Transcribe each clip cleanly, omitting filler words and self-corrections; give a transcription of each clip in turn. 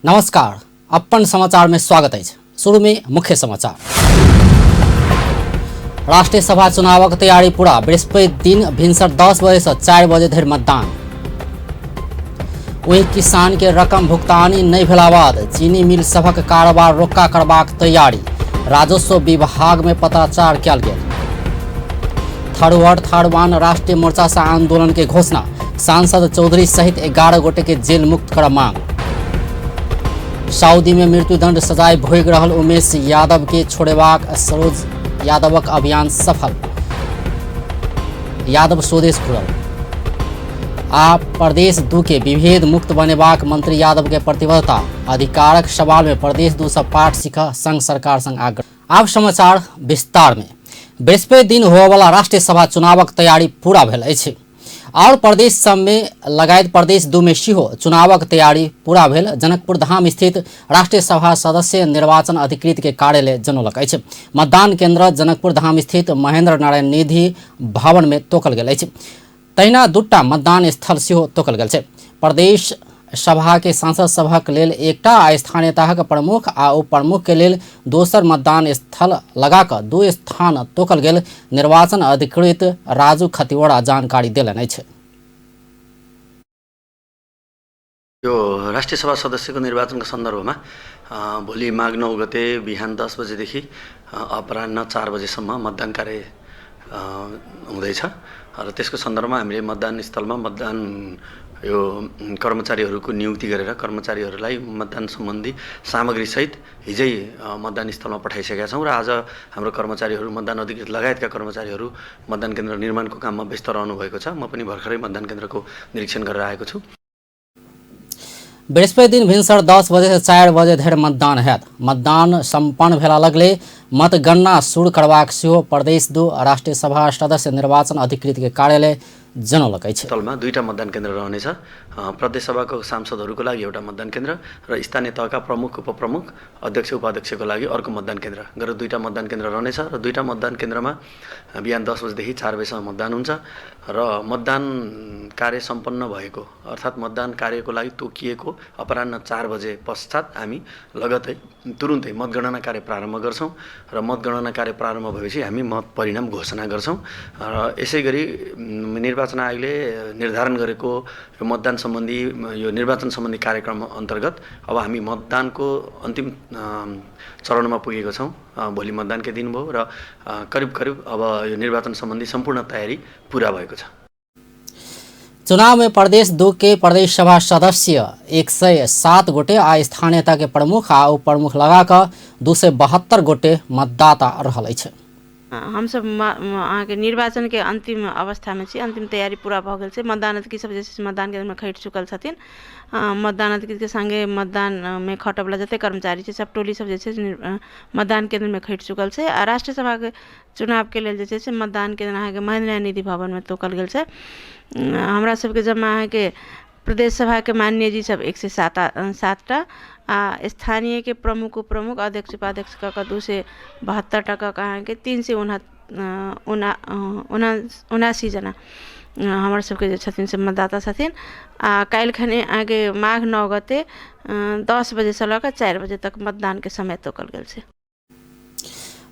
नमस्कार, अपन समाचार में स्वागत अछि। शुरू में मुख्य समाचार। राष्ट्रीय सभा चुनावक तैयारी पूरा। बृहस्पति दिन भिनसर 10 बजे से 4 बजे धरि मतदान। ओहि किसान के रकम भुगतानी नहि भेला बाद चीनी मिल सभक कारोबार रोका करबाक तैयारी। राजस्व विभाग में पत्राचार कयल गेल। थरुहर थारवान राष्ट्रीय मोर्चा से आंदोलन के घोषणा। सांसद चौधरी सहित 11 गोटे के जेल मुक्त कर मांग। सऊदी में मृत्युदंड सजाय भोगि रहल उमेश यादव के छोड़ेबाक सरोज यादवक अभियान सफल। यादव स्वदेश घुरल। आ प्रदेश 2 के विभेद मुक्त बनेबाक मंत्री यादव के प्रतिबद्धता। अधिकारक सवाल में प्रदेश 2 से पाठ सीख संघ सरकार संग आग्रह। आब समाचार विस्तार में। बृहस्पति दिन होबयवला राष्ट्रीय सभा चुनावक तैयारी पूरा भेल अछि और प्रदेश सब में लगायत प्रदेश 2 में सेहो चुनावक तैयारी पूरा भेल। जनकपुर धाम स्थित राष्ट्रीय सभा सदस्य निर्वाचन अधिकृत के कार्यालय जनौलक अछि। मतदान केंद्र जनकपुर धाम स्थित महेंद्र नारायण निधि भवन में तोकल गेल अछि। तहिना दूटा मतदान स्थल सेहो तोकल गेल छै। प्रदेश सभा के सांसद सभक लेल एकटा आ स्थानीय तहक प्रमुख आ उप प्रमुख के लेल दोसर मतदान स्थल लगा कऽ 2 स्थान तोकल गेल निर्वाचन अधिकृत राजू खतिवड़ा जानकारी देलनि अछि। यो राष्ट्रिय सभा सदस्यको निर्वाचनको सन्दर्भमा भोलि माघ 9 गते बिहान 10 बजेदेखि अपराह्न 4 बजेसम्म मतदान कार्य हुँदैछ र त्यसको सन्दर्भमा हामीले मतदान स्थलमा मतदान यो कर्मचारीहरूको नियुक्ति गरेर कर्मचारीहरूलाई मतदान सम्बन्धी सामग्रीसहित हिजै मतदान स्थलमा पठाइसकेका छौँ र आज हाम्रो कर्मचारीहरू मतदान अधिकृत लगायतका कर्मचारीहरू मतदान केन्द्र निर्माणको काममा व्यस्त रहनु भएको छ। म पनि भर्खरै मतदान केन्द्रको निरीक्षण गरेर आएको छु। बृहस्पति दिन भिनसर 10 बजे से 4 बजे धरि मतदान हैत। मतदान संपन्न भेला लगले मतगणना शुरू करबाक सेहो प्रदेश 2 राष्ट्रीय सभा सदस्य निर्वाचन अधिकृत के कार्यालय जनौलक अछि। स्थलमा 2टा मतदान केन्द्र रहनेछ। प्रदेश सभाको सांसदहरूको लागि एउटा मतदान केन्द्र र स्थानीय तहका प्रमुख उपप्रमुख अध्यक्ष उपाध्यक्षको लागि अर्को मतदान केन्द्र गरेर 2टा मतदान केन्द्र रहनेछ र 2टा मतदान केन्द्रमा बिहान 10 बजेदेखि 4 बजेसम्म मतदान हुन्छ र मतदान कार्य सम्पन्न भएको अर्थात् मतदान कार्यको लागि तोकिएको अपराह्न 4 बजे पश्चात हामी लगतै तुरुन्तै मतगणना कार्य प्रारम्भ गर्छौँ र मतगणना कार्य प्रारम्भ भएपछि हामी मत परिणाम घोषणा गर्छौँ र यसै गरी निर्वाचन आयोगले निर्धारण गरेको यो मतदान सम्बन्धी यो निर्वाचन सम्बन्धी कार्यक्रम अन्तर्गत अब हामी मतदानको अन्तिम चरणमा पुगेको छौँ। भोलि मतदानकै दिन भयो र करिब करिब अब यो निर्वाचन सम्बन्धी सम्पूर्ण तयारी पुरा भएको छ। चुनाव में प्रदेश 2 के प्रदेश सभा सदस्य 107 गोटे आ स्थानीयता के प्रमुख आ उप प्रमुख लगा कऽ 272 गोटे मतदाता रहल अछि। हमसब अहाँके निर्वाचनके अन्तिम अवस्थामे छी। अन्तिम तैयारी पूरा भऽ गेल छै। मतदान अधिकृत सब जे छै से मतदान केन्द्रमे खटि चुकल छथिन। मतदान अधिकृतके सङ्गे मतदानमे खटऽवला जते कर्मचारी छै सब टोली सब जे छै से मतदान केन्द्रमे खटि चुकल छै। आ राष्ट्रीय सभाके चुनावके लेल जे छै से मतदान केन्द्र अहाँके महेन्द्र निधि भवनमे तोकल गेल छै। हमरा सबके जम्मा अहाँके प्रदेश सभाके माननीय जी सब 107 टा आ स्थानीयके प्रमुख उपप्रमुख अध्यक्ष उपाध्यक्ष कऽ कऽ 272 टा कऽ कऽ अहाँके 379 जना हमर सबके जे छथिन से मतदाता छथिन। आ काल्हि खनी अहाँके माघ 9 गते 10 बजेसँ लऽ कऽ 4 बजे तक मतदानके समय तोकल गेल छै।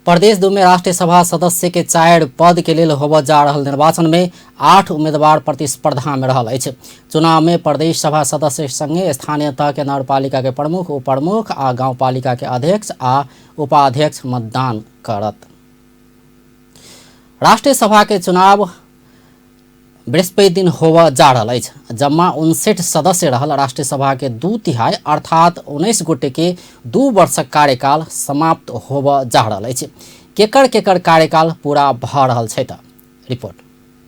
प्रदेश 2 में राष्ट्रीय सभा सदस्य के 4 पद के लेल होबय जा रहल निर्वाचन में 8 उम्मीदवार प्रतिस्पर्धा में रहल अछि। चुनाव में प्रदेश सभा सदस्य संगे स्थानीय तह के नगरपालिका के प्रमुख उपप्रमुख आ गांवपालिका के अध्यक्ष आ उपाध्यक्ष मतदान करत। राष्ट्रीय सभा के चुनाव बृहस्पति दिन होबय जा रहल अछि। जम्मा 59 सदस्य रहल राष्ट्रीय सभा के 2/3 अर्थात 19 गोटे के 2 वर्षक कार्यकाल समाप्त होबय जा रहल अछि। केकर केकर कार्यकाल पूरा भऽ रहल छै तऽ रिपोर्ट।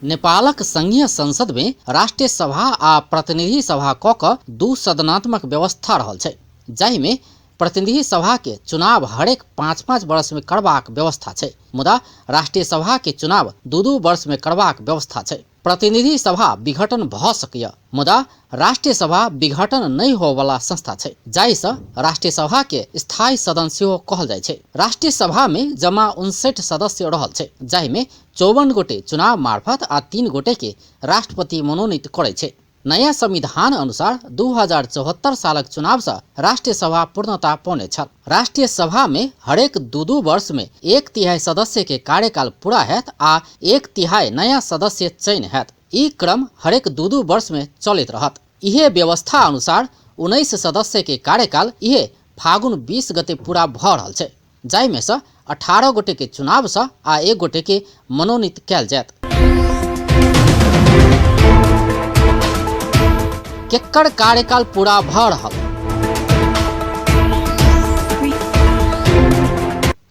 नेपालक संघीय संसद में राष्ट्रीय सभा आ प्रतिनिधि सभा कऽ कऽ 2 सदनात्मक व्यवस्था रहल छै, जाहिमे प्रतिनिधि सभा के चुनाव हरेक 5-5 वर्ष में करबाक व्यवस्था छै, मुदा राष्ट्रीय सभा के चुनाव 2-2 वर्ष में करबाक व्यवस्था छै। प्रतिनिधि सभा विघटन भऽ सकैए, मुदा राष्ट्रीय सभा विघटन नहि होवला संस्था छै, जाहिसँ राष्ट्रीय सभा के स्थायी सदन सेहो कहल जाइ छै। राष्ट्रीय सभा में जमा 59 सदस्य रहल छै, जाहिमे 54 गोटे चुनाव मार्फत आ 3 गोटे के राष्ट्रपति मनोनीत करै छै। नयाँ संविधान अनुसार 2074 सालक चुनाव सँ राष्ट्रिय सभा पूर्णता पौने छल। राष्ट्रिय सभा में हरेक 2-2 वर्ष में 1/3 सदस्य के कार्यकाल पूरा हैत आ 1/3 नयाँ सदस्य चयन हैत। ई क्रम हरेक 2-2 वर्ष में चलैत रहत। इहे व्यवस्था अनुसार 19 सदस्य के कार्यकाल इहे फागुन 20 गते पूरा भ रहल छै, जाहिमे सँ 18 गोटे के चुनाव सँ आ 1 गोटे के मनोनीत कयल जायत। केकर कार्यकाल पूरा भ रहल?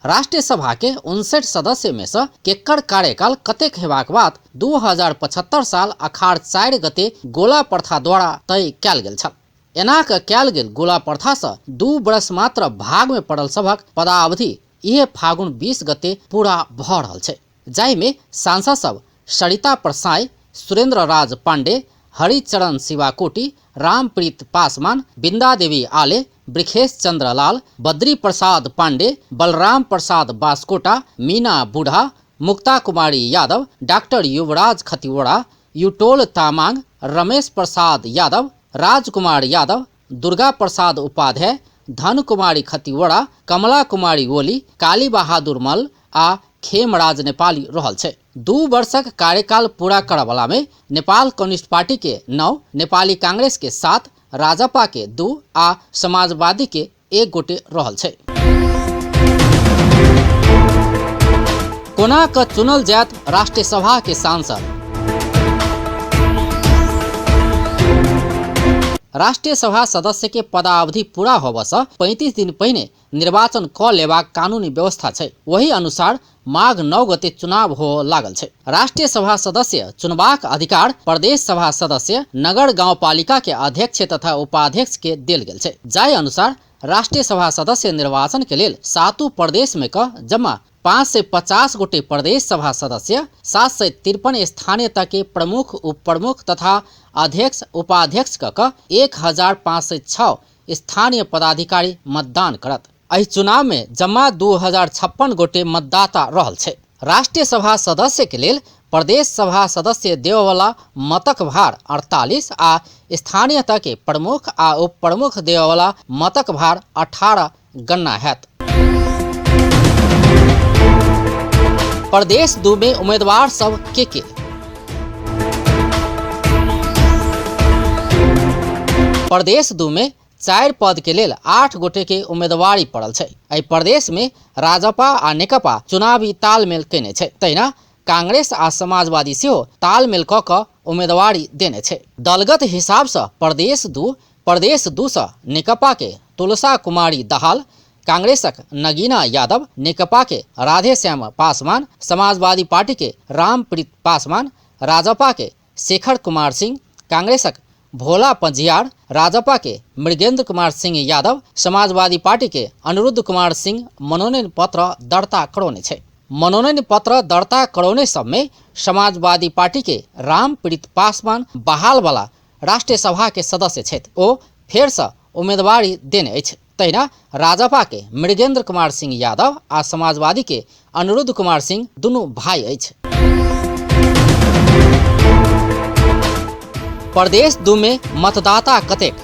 राष्ट्रिय सभा के 59 सदस्य में सँ केकर कार्यकाल कतेक हेबाक बात 2075 साल अखाड़ 4 गते गोला प्रथा द्वारा तय कयल गेल छल। एना क कयल गेल गोला प्रथा सँ 2 वर्ष मात्र भाग में पड़ल सभक पदावधि इहे फागुन 20 गते पूरा भ रहल छै, जाहिमे सांसद सब सरिता प्रसाई, सुरेंद्र राज पांडे, हरिचरण शिवाकोटी, रामप्रीत पासवान, बिंदा देवी आले, ब्रिखेश चंद्र लाल, बद्री प्रसाद पांडे, बलराम प्रसाद बास्कोटा, मीना बूढ़ा, मुक्ता कुमारी यादव, डॉक्टर युवराज खतिवड़ा, युटोल तामांग, रमेश प्रसाद यादव, राजकुमार यादव, दुर्गा प्रसाद उपाध्याय, धन कुमारी खतिवड़ा, कमला कुमारी ओली, काली बहादुर मल्ल आ खेमराज नेपाली रहल छै। 2 वर्षक कार्यकाल पूरा करवला में नेपाल कम्युनिस्ट पार्टी के 9, नेपाली कांग्रेस के 7, राजपा के 2 आ समाजवादी के 1 गोटे रहल छै। कोना क चुनल जायत राष्ट्रिय सभा के सांसद? राष्ट्रिय सभा सदस्य के पदावधि पूरा होबऽ सँ 35 दिन पहिने निर्वाचन क लेबाक कानूनी व्यवस्था छै। वही अनुसार माघ 9 गते चुनाव हो लागल छै। राष्ट्रिय सभा सदस्य चुनबाक अधिकार प्रदेश सभा सदस्य, नगर गाउँपालिका के अध्यक्ष तथा उपाध्यक्ष के देल गेल छै। जाहि अनुसार राष्ट्रिय सभा सदस्य निर्वाचन के लेल 7 प्रदेश में क जम्मा 550 गोटे प्रदेश सभा सदस्य, 753 स्थानीयता के प्रमुख, उपप्रमुख तथा अध्यक्ष, उपाध्यक्ष क 1506 स्थानीय पदाधिकारी मतदान करत। एहि चुनाव में जम्मा 2056 गोटे मतदाता रहल छै। राष्ट्रिय सभा सदस्य के लेल प्रदेश सभा सदस्य देववाला मतक भार 48 आ स्थानीयता के प्रमुख आ उपप्रमुख देववाला मतक भार 18 गणना हैत। प्रदेश 2 में उम्मीदवार सब के के? प्रदेश 2 में 4 पद के लेल 8 गोटे के उम्मीदवारी पड़ल छै। एहि प्रदेश में राजपा आ नेकपा चुनावी तालमेल केने छै, तहिना कांग्रेस आ समाजवादी सेहो तालमेल क क उम्मीदवारी देने छै। दलगत हिसाब सँ प्रदेश 2 सँ नेकपा के तुलसा कुमारी दाहाल, कांग्रेसक नगीना यादव, नेकपा के राधेश्याम पासवान, समाजवादी पार्टी के रामप्रीत पासवान, राजपा के शेखर कुमार सिंह, कांग्रेसक भोला पंजियार, राजपा के मृगेंद्र कुमार सिंह यादव, समाजवादी पार्टी के अनिरुद्ध कुमार सिंह मनोनयन पत्र दर्ता करौने छै। मनोनयन पत्र दर्ता करौने सब में समाजवादी पार्टी के रामप्रीत पासवान बहाल वाला राष्ट्रिय सभा के सदस्य छथि, ओ फेर सँ उम्मीदवारी देने अछि। तहिना राजपा के मृगेंद्र कुमार सिंह यादव आ समाजवादी के अनिरुद्ध कुमार सिंह दुनू भाई अछि। प्रदेश 2 में मतदाता कतेक?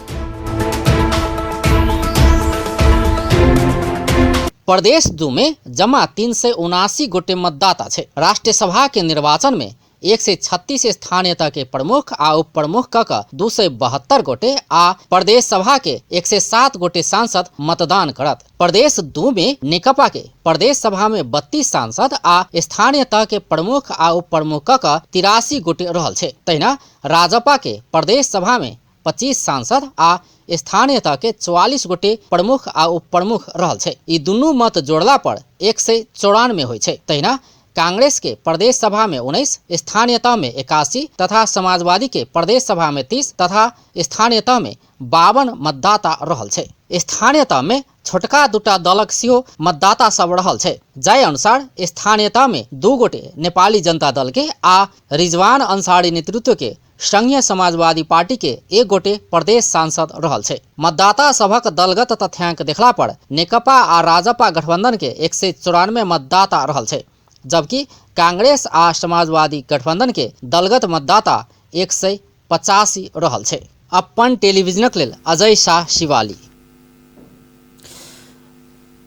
प्रदेश 2 में जमा 379 गोटे मतदाता छै। राष्ट्रिय सभा के निर्वाचन में 136 स्थानीयता के प्रमुख आ उपप्रमुख क 272 गोटे आ प्रदेश सभा के 107 गोटे सांसद मतदान करत। प्रदेश 2 में नेकपा के प्रदेश सभा में 32 सांसद आ स्थानीय तह के प्रमुख आ उपप्रमुख क 83 गोटे रहल छै। तहिना राजपा के प्रदेश सभा में 25 सांसद आ स्थानीय तह के 44 गोटे प्रमुख आ उपप्रमुख रहल छै। ई दुनू मत जोड़ला पर 194 होइ छै। तहिना कांग्रेस के प्रदेश सभा में 19, स्थानीयता में 81 तथा समाजवादी के प्रदेश सभा में 30 तथा स्थानीयता में 52 मतदाता रहल छै। स्थानीयता में छोटका दूटा दलक सेहो मतदाता सब रहल छै। जाहि अनुसार स्थानीयता में 2 गोटे नेपाली जनता दल के आ रिजवान अंसारी नेतृत्व के संघीय समाजवादी पार्टी के 1 गोटे प्रदेश सांसद रहल छै। मतदाता सभक दलगत तथ्यांक देखला पर नेकपा आ राजपा गठबंधन के 194 मतदाता रहल छै, जबकि कांग्रेस आ समाजवादी गठबंधन के दलगत मतदाता 100 85 रहल छै। अपन टेलीविजनक लेल अजय शाह, शिवाली।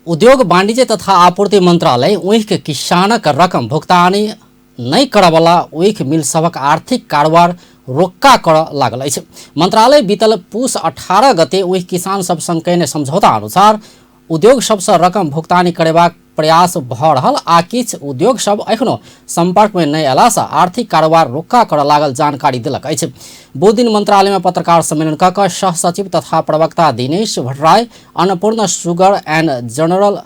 उद्योग वाणिज्य तथा आपूर्ति मंत्रालय ऊख किसानक रकम भुगतानी नहि करऽवला ऊख मिल सभक आर्थिक कारोबार रोक्का करऽ लागल अछि। मंत्रालय बीतल पुस 18 गते ऊख किसान सब संग कयने समझौता अनुसार उद्योग सबसँ रकम भुगतानी करेबाक प्रयास भऽ रहल आ किछु उद्योग सब एखनो संपर्क मे नहि अयलासँ आर्थिक कारोबार रोक्का करऽ लागल जानकारी देलक अछि। बुधदिन मंत्रालय मे पत्रकार सम्मेलन कऽ कऽ सह सचिव तथा प्रवक्ता Dinesh Bhattarai Annapurna sugar and general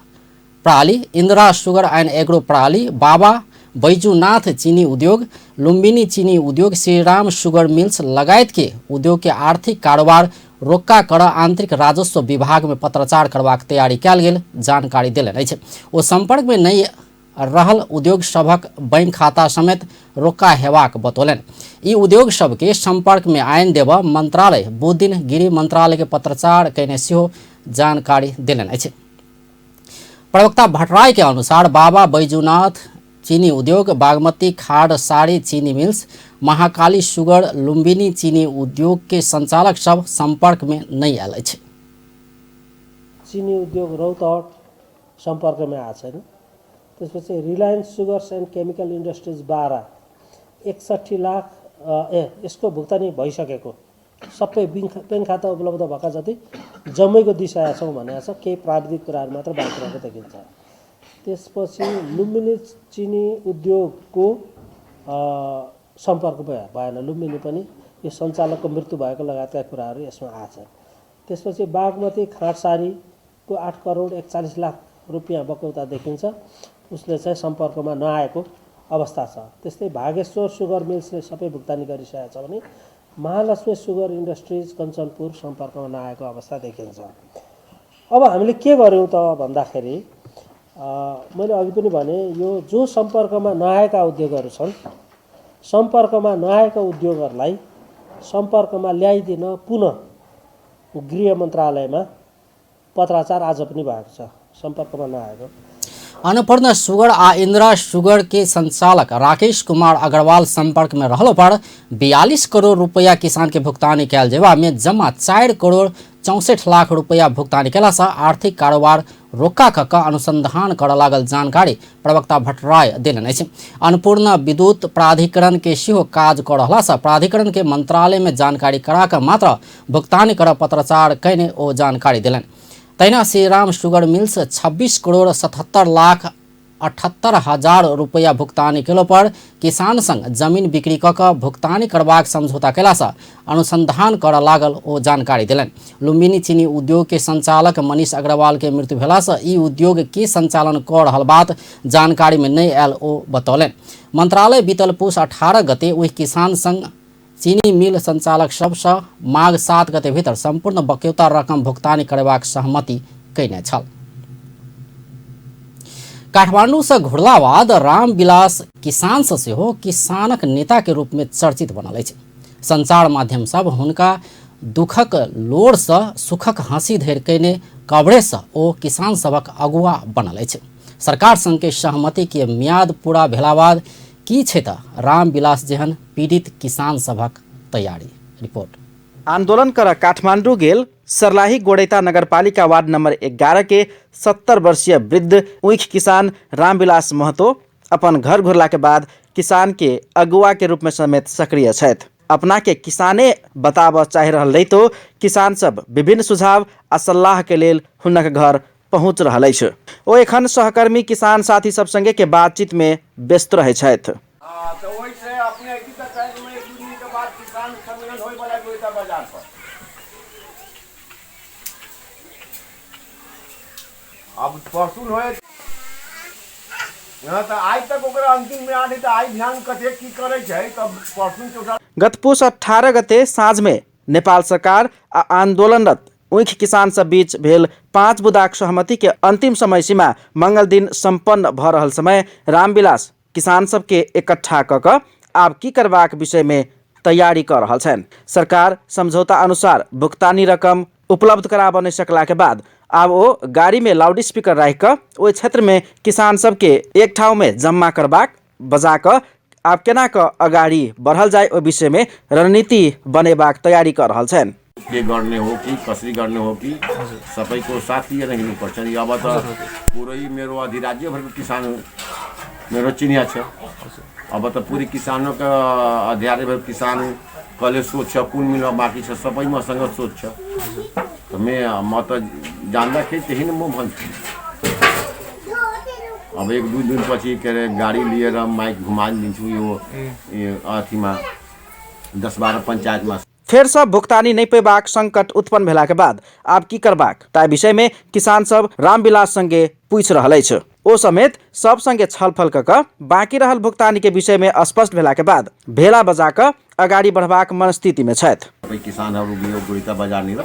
प्राली, Indira sugar and agro प्राली, बाबा बैजूनाथ चीनी उद्योग, लुम्बिनी चीनी उद्योग, श्रीराम शुगर मिल्स लगायत के उद्योग के आर्थिक कारोबार रोक्का कर आंतरिक राजस्व विभाग में पत्राचार करबाक तैयारी कयल गेल जानकारी देलनि अछि। ओ संपर्क में नहि रहल उद्योग सभक बैंक खाता समेत रोक्का हेबाक बतौलनि। ई उद्योग सबके संपर्क में आनि देबऽ मंत्रालय बुधदिन गृह मंत्रालय के पत्राचार कयने सेहो जानकारी देलनि अछि। प्रवक्ता भट्टराय के अनुसार बाबा बैजूनाथ चीनी उद्योग, बागमती खाड़ साड़ी चीनी मिल्स, महाकाली शुगर, लुम्बिनी चीनी उद्योग के संचालक सब संपर्क में नहि आयल अछि। चिनी उद्योग रौतहट सम्पर्कमा आएको छैन। त्यसपछि Reliance sugars and chemical industries 12 61 lakh, ए यसको भुक्तानी भइसकेको सबै ब्याङ्क खाता उपलब्ध भएका जति जम्मैको दिइसकेका छौँ भनेको छ। केही प्राविधिक कुराहरू मात्र बाँकी रहेको देखिन्छ। त्यसपछि लुम्बिनी चिनी उद्योगको सम्पर्क भएन। लुम्बिनी पनि यो सञ्चालकको मृत्यु भएको लगायतका कुराहरू यसमा आएछ। त्यसपछि बागमती खाँडसारीको 8 करोड 41 लाख रुपियाँ बकौता देखिन्छ, उसले चाहिँ सम्पर्कमा नआएको अवस्था छ। त्यस्तै भागेश्वर सुगर मिल्सले सबै भुक्तानी गरिसकेको छ भने महालक्ष्मी सुगर इन्डस्ट्रिज कञ्चनपुर सम्पर्कमा नआएको अवस्था देखिन्छ। अब हामीले के गर्यौँ त भन्दाखेरि मैले अघि पनि भने यो जो सम्पर्कमा नआएका उद्योगहरू छन्, सम्पर्कमा नआएका उद्योगहरूलाई सम्पर्कमा ल्याइदिन पुनः गृह मन्त्रालयमा पत्राचार आज पनि भएको छ। सम्पर्कमा नआएको अन्नपूर्ण शुगर आ इंदिरा शुगर के संचालक राकेश कुमार अग्रवाल संपर्क में रहलो पर 42 करोड़ रुपया किसान के भुगतानी कयल जेबा में जमा 4 करोड़ 64 लाख रुपया भुगतानी केला सँ आर्थिक कारोबार रोक्का क कऽ अनुसंधान करऽ लागल जानकारी प्रवक्ता भट्टराय देलनि अछि। अन्नपूर्ण विद्युत प्राधिकरण के सेहो काज कऽ रहला सँ प्राधिकरण के मंत्रालय में जानकारी करा कऽ मात्र भुगतानी करऽ पत्राचार कयने ओ जानकारी देलनि। तहिना श्रीराम शुगर मिल्स 26 करोड़ 77 लाख 78 हजार रुपैआ भुगतानी केलो पर किसान संग जमीन बिक्री कऽ कऽ भुगतानी करबाक समझौता केलासँ अनुसंधान करऽ लागल ओ जानकारी देलनि। लुम्बिनी चीनी उद्योग के संचालक मनीष अग्रवाल के मृत्यु भेलासँ ई उद्योग के संचालन कऽ रहल बात जानकारी मे नहि आयल ओ बतौलनि। मंत्रालय बीतल पुस 18 गते ओहि किसान संग चीनी मिल संचालक सबसँ माघ 7 गते भीतर सम्पूर्ण बक्यौता रकम भुगतानी करेबाक सहमति कयने छल। काठमाडौँसँ घुरला बाद रामविलास किसानसँ सेहो किसानक नेताके रूपमे चर्चित बनल अछि। संचार माध्यम सब हुनका दुखक लोरसँ सुखक हँसी धरि कयने कवरेजसँ ओ किसान सभक अगुआ बनल अछि। सरकार संगके सहमतिके म्याद पूरा भेला बाद की छै त रामविलास जेहन पीड़ित किसान सभक तैयारी। रिपोर्ट। आंदोलन कर काठमांडू गेल सर्लाही गोड़ैता नगरपालिका वार्ड नंबर 11 के 70 वर्षीय वृद्ध ऊख किसान रामविलास महतो अपन घर घुरला के बाद किसान के अगुआ के रूप में समेत सक्रिय छथि। अपना के किसाने बताबऽ चाहि रहल रहितो किसान सब विभिन्न सुझाव आ सल्लाह के लेल हुनक घर पहुँच रहल अछि। ओ एखन सहकर्मी किसान साथी सब संगे के बातचीत में व्यस्त रहै छथि। हाँ, तऽ ओहिसँ अपने अयती तऽ काल्हिमे एक दू दिनके बाद किसान सम्मेलन होइवला है गोइठा बाजार पर। आब परसुन होयत। हँ तऽ आइ तक ओकरा अंतिम मियाद है तऽ आइ ध्यान कतेक की करै छै तब परसुन के ओकरा गत पुस 18 गते साँझमे नेपाल सरकार आ आंदोलनरत ऊख किसान सब बीच भेल 5 बुदाक सहमति के अंतिम समय सीमा मंगल दिन संपन्न भ रहल समय रामविलास किसान सबके इकट्ठा क कऽ आब की करबाक विषय में तैयारी क रहल छनि। सरकार समझौता अनुसार भुगतानी रकम उपलब्ध कराबऽ नहि सकला के बाद आब ओ गाड़ी में लाउड स्पीकर राखि कऽ ओहि क्षेत्र में किसान सबके एक ठाउँ में जम्मा करबाक बजा कऽ आब केना कऽ अगाडि बढ़ल जाय ओहि विषय में रणनीति बनेबाक तैयारी कऽ रहल छनि। के गर्ने हो कि कसरी गर्ने हो कि सबैको साथ लिएर हिँड्नुपर्छ नि। अब त पुरै मेरो अधिराज्यभरको किसान मेरो चिनिया छ। अब त पुरै किसानको अधिराज्यभर किसान कसले सोध्छ, कुन मिलमा बाँकी छ, सबै मसँग सोध्छ। त म त जान्दाखेरि त्यही नै म भन्छु। अब एक दुई दिनपछि के अरे गाडी लिएर माइक घुमाइदिन्छु यो अथीमा 10-12 पञ्चायतमा। फेरसँ भुगतानी नहि पेबाक संकट उत्पन्न भेलाके बाद आब की करबाक ताहि विषयमे किसान सब रामविलास संगे पूछि रहल अछि। ओ समेत सब संगे छलफल कऽ कऽ बाँकी रहल भुगतानी के विषय में स्पष्ट भेला के बाद भेला बजा कऽ अगाडि बढ़बाक मनस्थिति में छथि। सबै किसानहरू यो गोइता बजारनिर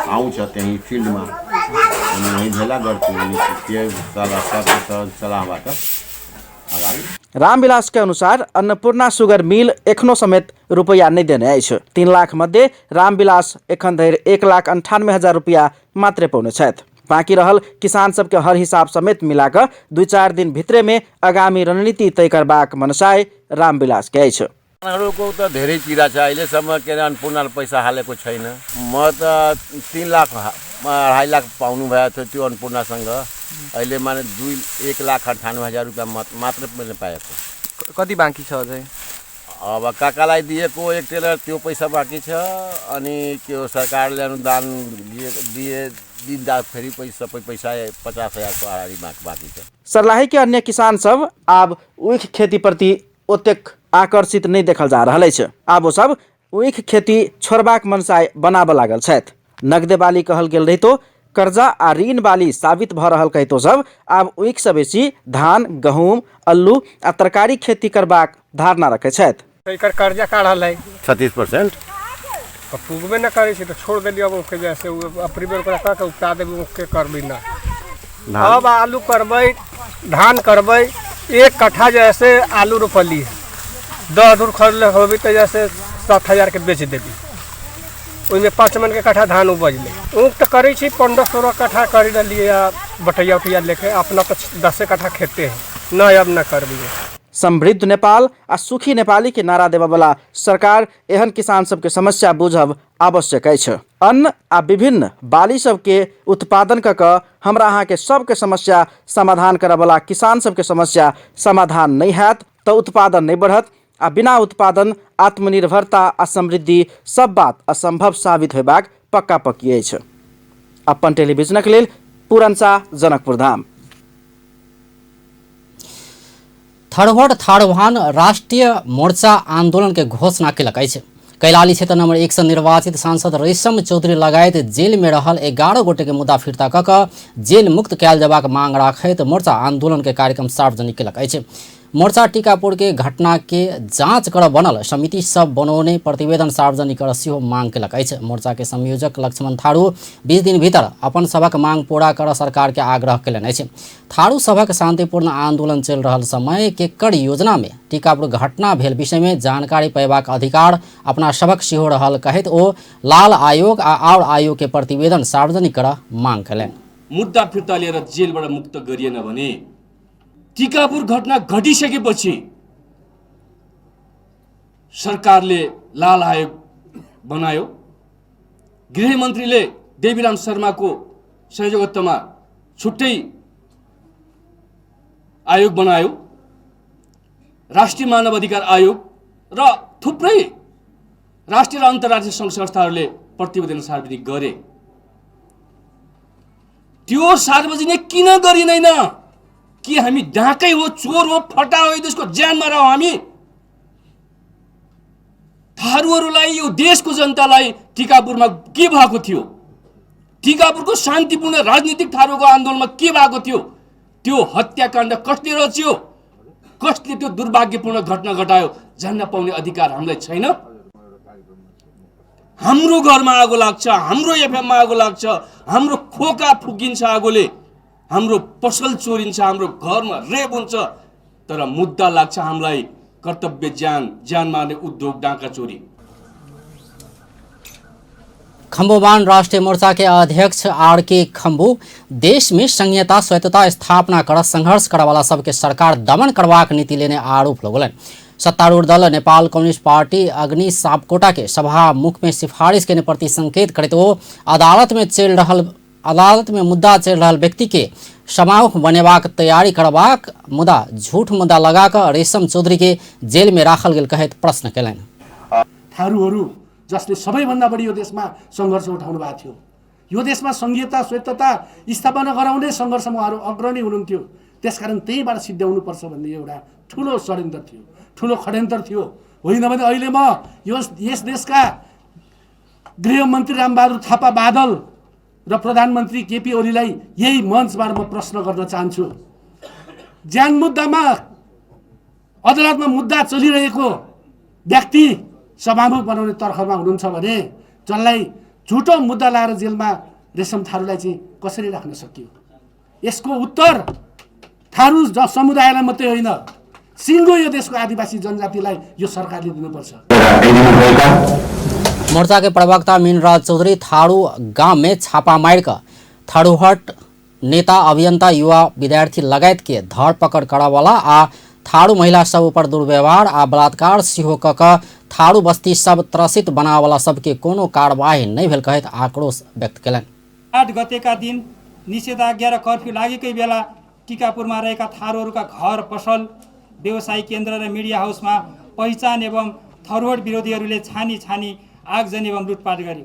आउँछ त्यहीँ फिल्डमा, अनि वहीँ भेला गर्छु, अनि त्यो सल्लाह सल्लाहबाट अगाडि। रामविलास के अनुसार अन्नपूर्णा सुगर मिल एखनो समेत रुपैया नहि देने अछि। 3 लाख मध्ये रामविलास एखन धरि 1,98,000 रुपैया मात्रै पौने छथि। बाँकी रहल किसान सबके हर हिसाब समेत मिलाकऽ 2-4 दिन भित्रे में आगामी रणनीति तय करबाक मनसाय रामविलास के अछि। किसानहरूको त धेरै पीडा छ, अहिलेसम्म के अरे अन्नपूर्णाले पैसा हालेको छैन। म त 3 लाख 2.5 लाख पाउनु भएको थियो त्यो अन्नपूर्णासँग, अहिले माने 1,98,000 रुपियाँ मात्र मैले पाएको। कति बाँकी छ अझै? अब काकालाई दिएको 1 टेलर त्यो पैसा बाँकी छ, अनि त्यो सरकारले अनुदान दिए दिँदा फेरि पैसा सबै पैसा 50,000 को अगाडि बाँकी छ। सर्लाही के अन्य किसान सब आब ऊख खेती प्रति ओतेक आकर्षित नहि देखल जा रहल अछि। आब ओ सब ऊख खेती छोड़बाक मनसाय बनाबऽ लागल छथि। नगदे बाली कहल गेल रहितो कर्जा आ ऋण बाली साबित भऽ रहल कहितो सब आब ऊख सँ बेसी धान, गहूम, अल्लू आ तरकारी खेती करबाक धारणा रखै छथि। एकर कर्जा काढ़ल है 36%। तऽ पुगबे नहि करै छै तऽ छोड़ देलियै। अब ओके जैसे अप्री बेर ओकरा कऽ के उपटा देबै, ओके करबै ना। अब आलू करबै, धान करबै। 1 कट्ठा जैसे आलू रोपली, 10 धूर खरीदले होबी तऽ जैसे 7,000 के बेच देबी, ओहिमे 5 मन के कट्ठा धान उपजलै। ऊख तऽ करै छी 15-16 कट्ठा करि रहलियै, बटैया उटैया लेके अपना तऽ 10 कट्ठा खेते है न, अब न करबियै। समृद्ध नेपाल आ सुखी नेपाली के नारा देबऽवला सरकार एहन किसान सबके समस्या बुझब आवश्यक अछि। अन्न आ विभिन्न बाली सबके उत्पादन कऽ कऽ हमरा अहाँके सबके समस्या समाधान करऽवला किसान सबके समस्या समाधान नहि हैत तऽ उत्पादन नहि बढ़त आ बिना उत्पादन आत्मनिर्भरता आ समृद्धि सब बात असंभव साबित होयबाक पक्का पक्की अछि। अपन टेलीविजनक लेल पूरन शाह, जनकपुर धाम। थरहट थारवान राष्ट्रिय मोर्चा आंदोलन के घोषणा केलक अछि। कैलाली क्षेत्र नंबर 1 से निर्वाचित सांसद रेशम चौधरी लगायत जेल में रहल 11 गोटे के मुद्दा फिर्ता कऽ कऽ जेल मुक्त कयल जयबाक मांग राखैत मोर्चा आंदोलन के कार्यक्रम सार्वजनिक केलक अछि। मोर्चा टीकापुर के घटना के जांच कर बनल समिति सब बनौने प्रतिवेदन सार्वजनिक कर सेहो मांग केलक अछि। मोर्चा के संयोजक लक्ष्मण थारू 20 दिन भीतर अपन सभक मांग पूरा कर सरकार के आग्रह केलनि अछि। थारू सभक शांतिपूर्ण आंदोलन चलि रहल समय केकर योजना में टीकापुर घटना भेल विषय में जानकारी पेबाक अधिकार अपना सभक सेहो रहल कहैत ओ लाल आयोग आ आओर आयोग के प्रतिवेदन सार्वजनिक कर मांग केलनि। मुद्दा फिर्ता लिएर जेलबाट मुक्त गरिएन भने टीकापुर घटना घटिसकेपछि सरकारले लाल आयोग बनायो, गृहमन्त्रीले देवीराम शर्माको संयोजकत्वमा छुट्टै आयोग बनायो, राष्ट्रिय मानव अधिकार आयोग र थुप्रै राष्ट्रिय र अन्तर्राष्ट्रिय सङ्घ संस्थाहरूले प्रतिवेदन सार्वजनिक गरे। त्यो सार्वजनिक किन गरिँदैन? कि हामी डाकै हो, चोर हो, फटा हो, यो देशको ज्यान मारा हो? हामी थारूहरूलाई, यो देशको जनतालाई टिकापुरमा के भएको थियो, टिकापुरको शान्तिपूर्ण राजनीतिक थारूको आन्दोलनमा के भएको थियो, त्यो हत्याकाण्ड कसले रच्यो, कसले त्यो दुर्भाग्यपूर्ण घटना घटायो जान्न पाउने अधिकार हामीलाई छैन? हाम्रो घरमा आगो लाग्छ, हाम्रो एफएममा आगो लाग्छ, हाम्रो खोका फुकिन्छ आगोले, हाम्रो पसल चोरिन्छ, हाम्रो घरमा रेप हुन्छ, तर मुद्दा लाग्छ हामीलाई कर्तव्य ज्यान, ज्यान मार्ने उद्योग डाँका चोरी। खम्बुवान राष्ट्रिय मोर्चा के अध्यक्ष are के खम्बू देश में संघीयता स्वायत्तता स्थापना कर संघर्ष करवाला सबके सरकार दमन करबाक नीति लेने आरोप लगौलनि। सत्तारूढ़ दल नेपाल कम्युनिस्ट पार्टी अग्नि सापकोटा के सभामुख में सिफारिश केने प्रति संकेत करैत ओ अदालत में चलि रहल अदालत में मुद्दा चलि रहल व्यक्ति के सभामुख बनेबाक तैयारी करबाक मुदा झूठ मुद्दा लगा कऽ रेशम चौधरी के जेल में राखल गेल कहैत प्रश्न कयलनि। थारूहरू जसले सबैभन्दा बढी यो देशमा सङ्घर्ष उठाउनु भएको थियो, यो देशमा सङ्घीयता स्वायत्तता स्थापना गराउने सङ्घर्षमा उहाँहरू अग्रणी हुनुहुन्थ्यो। त्यसकारण त्यहीँबाट सिद्ध्याउनुपर्छ भन्ने एउटा ठुलो षड्यन्त्र थियो, ठुलो षड्यन्त्र थियो। होइन भने अहिले म यस देशका गृहमन्त्री रामबहादुर थापा बादल र प्रधानमन्त्री केपी ओलीलाई यही मञ्चबाट म प्रश्न गर्न चाहन्छु, ज्यान मुद्दामा अदालतमा मुद्दा चलिरहेको व्यक्ति सभामुख बनाउने तर्खरमा हुनुहुन्छ भने जसलाई झुटो मुद्दा लाएर जेलमा रेशम थारूलाई चाहिँ कसरी राख्न सकियो? यसको उत्तर थारू समुदायलाई मात्रै होइन, सिङ्गो यो देशको आदिवासी जनजातिलाई यो सरकारले दिनुपर्छ। मोर्चा के प्रवक्ता मीनराज चौधरी थारू गांव में छापा मार कऽ थारूहट नेता अभियंता युवा विद्यार्थी लगायत के धरपकड़ करऽवला आ थारू महिला सब ऊपर दुर्व्यवहार आ बलात्कार सेहो कऽ कऽ थारू बस्ती सब त्रसित बनावला सबके कोनो कारवाही नहि भेल कहैत आक्रोश व्यक्त केलनि। 8 गतेका दिन निषेधाज्ञा र कर्फ्यू लागेकै बेला टिकापुरमा रहेका थारूहरूका घर, पसल, व्यवसायिक केन्द्र र मिडिया हाउसमा पहिचान एवं थरुहट विरोधीहरूले छानी छानी आगजनी एवं लुटपाट गरे।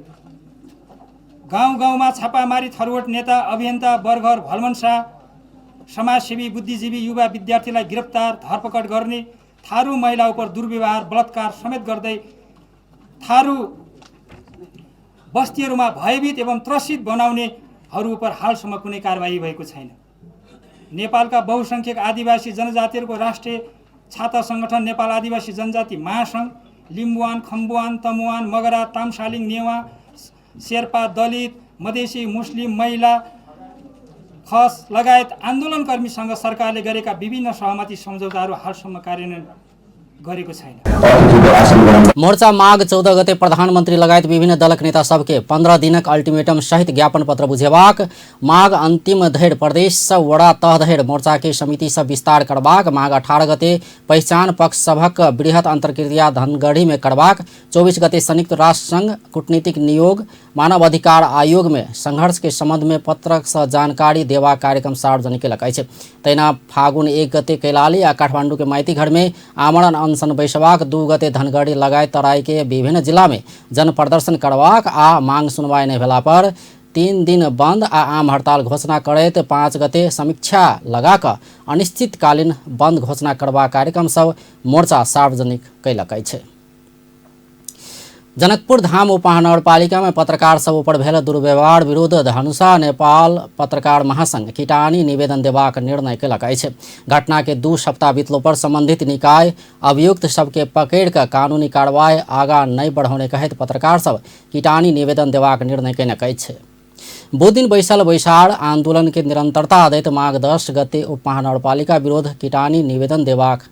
गाउँ गाउँमा छापामारी थरुहट नेता अभियन्ता बर्गर भलमन शाह, समाजसेवी, बुद्धिजीवी, युवा विद्यार्थीलाई गिरफ्तार धरपकड गर्ने, थारू महिला उप दुर्व्यवहार बलात्कार समेत गर्दै थारू बस्तीहरूमा भयभीत एवं त्रसित बनाउनेहरू उप हालसम्म कुनै कारवाही भएको छैन। नेपालका बहुसङ्ख्यक आदिवासी जनजातिहरूको राष्ट्रिय छाता सङ्गठन नेपाल आदिवासी जनजाति महासङ्घ, लिम्बुवान, खम्बुवान, तमुवान, मगरा, तामसालिङ, नेवा, शेर्पा, दलित, मधेसी, मुस्लिम, महिला, खस लगायत आन्दोलनकर्मीसँग सरकारले गरेका विभिन्न सहमति सम्झौताहरू हालसम्म कार्यान्वयन गरेको छैन। मोर्चा माघ 14 गते प्रधानमन्त्री लगायत विभिन्न दलक नेता सबके 15 दिनक अल्टिमेटम सहित ज्ञापन पत्र बुझेबाक, माघ अन्तिम धरि प्रदेश वडा तह धरि मोर्चा के समिति सब विस्तार करबाक, माघ 18 गते पहिचान पक्ष सभक बृहत अन्तर्क्रिया धनगढ़ी में करबाक, 24 गते संयुक्त राष्ट्र संघ कूटनीतिक नियोग मानव अधिकार आयोग में संघर्ष के संबंध में पत्रक सँ जानकारी देबाक कार्यक्रम सार्वजनिक केलक अछि। तहिना फागुन 1 गते कैलाली आ काठमांडू के माइती घर में आमरण अनशन बैसबाक, 2 गते धनगढ़ी लगायत तराई के विभिन्न जिला में जन प्रदर्शन करबाक आ मांग सुनवाई नहि भेला पर 3 दिन बंद आ आम हड़ताल घोषणा करैत 5 गते समीक्षा लगा कऽ अनिश्चितकालीन बंद घोषणा करबाक कार्यक्रम सब मोर्चा सार्वजनिक कयलक अछि। जनकपुर धाम उपमहानगरपालिका में पत्रकार सब ऊपर भेल दुर्व्यवहार विरुद्ध धनुषा नेपाल पत्रकार महासंघ किटानी निवेदन देबाक निर्णय केलक अछि। घटना के 2 सप्ताह बीतलो पर संबंधित निकाय अभियुक्त सबके पकड़ि कऽ कानूनी कार्रवाई आगा नहि बढ़ौने कहैत पत्रकार सब किटानी निवेदन देबाक निर्णय केलक अछि। बुध दिन बैसल बैसार आंदोलन के निरंतरता दैत माघ 10 गते उपमहानगरपालिका विरोध किटानी निवेदन देबाक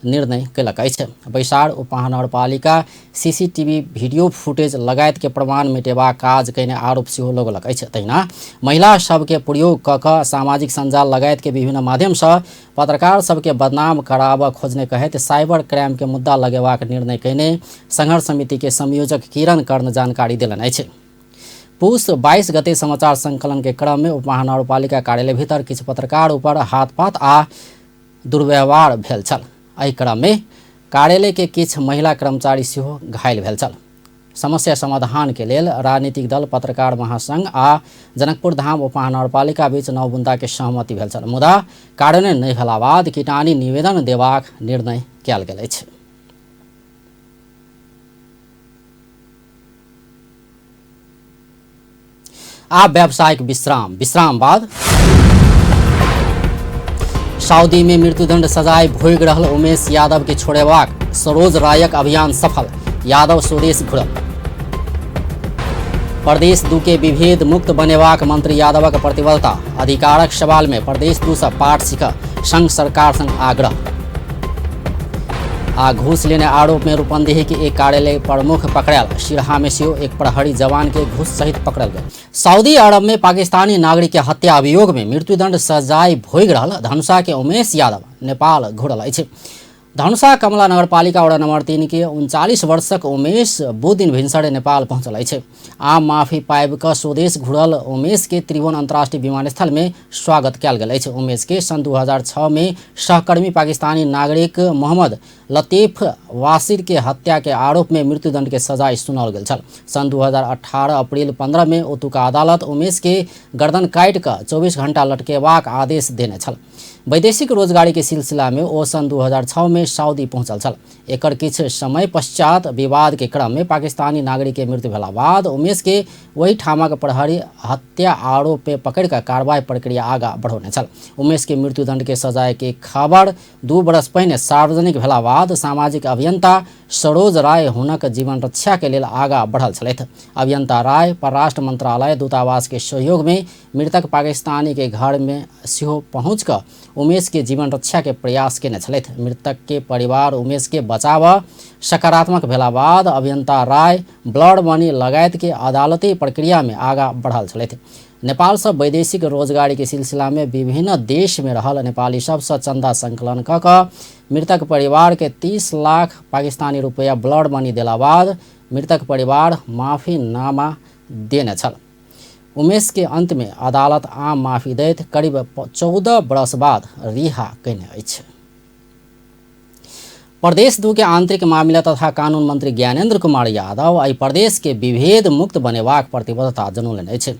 निर्णय केलक अछि। बैसार उपमहानगरपालिका सीसीटीवी वीडियो फुटेज लगायत के प्रमाण मिटेबाक काज कयने आरोप सेहो लगौलक अछि। तहिना महिला सबके प्रयोग कऽ कऽ सामाजिक सञ्जाल लगायत के विभिन्न माध्यमसँ पत्रकार सबके बदनाम कराबऽ खोजने कहैत साइबर क्राइम के मुद्दा लगेबाक निर्णय कयने संघर्ष समिति के संयोजक किरण कर्ण जानकारी देलनि अछि। पुस 22 गते समाचार संकलन के क्रम में उपमहानगरपालिका कार्यालय भीतर किछु पत्रकार ऊपर हाथपात आ दुर्व्यवहार भेल छल। एहि क्रम में कार्यालय के किछु महिला कर्मचारी सेहो घायल भेल छल। समस्या समाधान के लेल राजनीतिक दल पत्रकार महासंघ आ जनकपुर धाम उपमहानगरपालिका बीच 9 बुंदा के सहमति भेल छल, मुदा कार्यान्वयन नहि भेला बाद किटानी निवेदन देबाक निर्णय कयल गेल अछि। आ व्यावसायिक विश्राम बाद सऊदी में मृत्युदंड सजाय भोगि रहल उमेश यादव के छोड़ेबाक सरोज रायक अभियान सफल, यादव स्वदेश घुरल। प्रदेश 2 के विभेद मुक्त बनेबाक मंत्री यादवक प्रतिबद्धता, अधिकारक सवाल में प्रदेश 2 सँ पाठ सीख संघ सरकार संग आग्रह। आ घूस लेने आरोप में रूपन्देही के एक कार्यालय प्रमुख पकड़ल, सिरहा में सेहो एक प्रहरी जवान के घूस सहित पकड़ल गेल। सऊदी अरब में पाकिस्तानी नागरिक के हत्या अभियोग में मृत्युदंड सजाय भोगि रहल धनुषा के उमेश यादव नेपाल घुरल अछि। धनुषा कमला नगरपालिका वडा नम्बर 3 के 39 वर्षक उमेश बुधदिन भिनसरे नेपाल पहुँचल अछि। आम माफी पाबि कऽ स्वदेश घुरल उमेश के त्रिभुवन अंतर्राष्ट्रीय विमानस्थल में स्वागत कयल गेल अछि। उमेश के सन् 2006 में सहकर्मी पाकिस्तानी नागरिक मोहम्मद लतीफ वासिर के हत्या के आरोप में मृत्युदंड के सजाय सुनाओल गेल छल। सन् 2018 अप्रैल 15 में ओतुका अदालत उमेश के गर्दन काटि कऽ 24 घंटा लटकेबाक आदेश देने छल। वैदेशिक रोजगारी के सिलसिला में ओ सन् 2006 में सऊदी पहुंचल छल। एकर किछु समय पश्चात विवाद के क्रम में पाकिस्तानी नागरिक के मृत्यु भेला बाद उमेश के वही ठामक प्रहरी हत्या आरोप में पकड़ कऽ कार्रवाई प्रक्रिया आगा बढ़ौने छल। उमेश के मृत्युदंड के सजाय के खबर 2 वर्ष पहिने सार्वजनिक भेला बाद सामाजिक अभियंता सरोज राय हुनक जीवन रक्षा के लेल आगा बढ़ल छलथि। अभियंता राय परराष्ट्र मंत्रालय दूतावास के सहयोग में मृतक पाकिस्तानी के घर में सेहो पहुँच कऽ उमेश के जीवन रक्षा के प्रयास केने छलथि। मृतक के परिवार उमेश के बचाव सकारात्मक भेला बाद अभियंता राय ब्लड मनी लगायत के अदालती प्रक्रिया में आगा बढ़ल छलथि। नेपाल से वैदेशिक रोजगारी के सिलसिला में विभिन्न देश में रहल नेपाली सबसँ चंदा संकलन कऽ कऽ मृतक परिवार के 30 लाख पाकिस्तानी रुपया ब्लड मनी देला बाद मृतक परिवार माफीनामा देने छल। उमेश के अंत में अदालत आम माफी दैत करीब 14 वर्ष बाद रिहा कयने अछि। प्रदेश 2 के आंतरिक मामिला तथा कानून मंत्री ज्ञानेन्द्र कुमार यादव एहि प्रदेश के विभेद मुक्त बनेबाक प्रतिबद्धता जनौलनि अछि।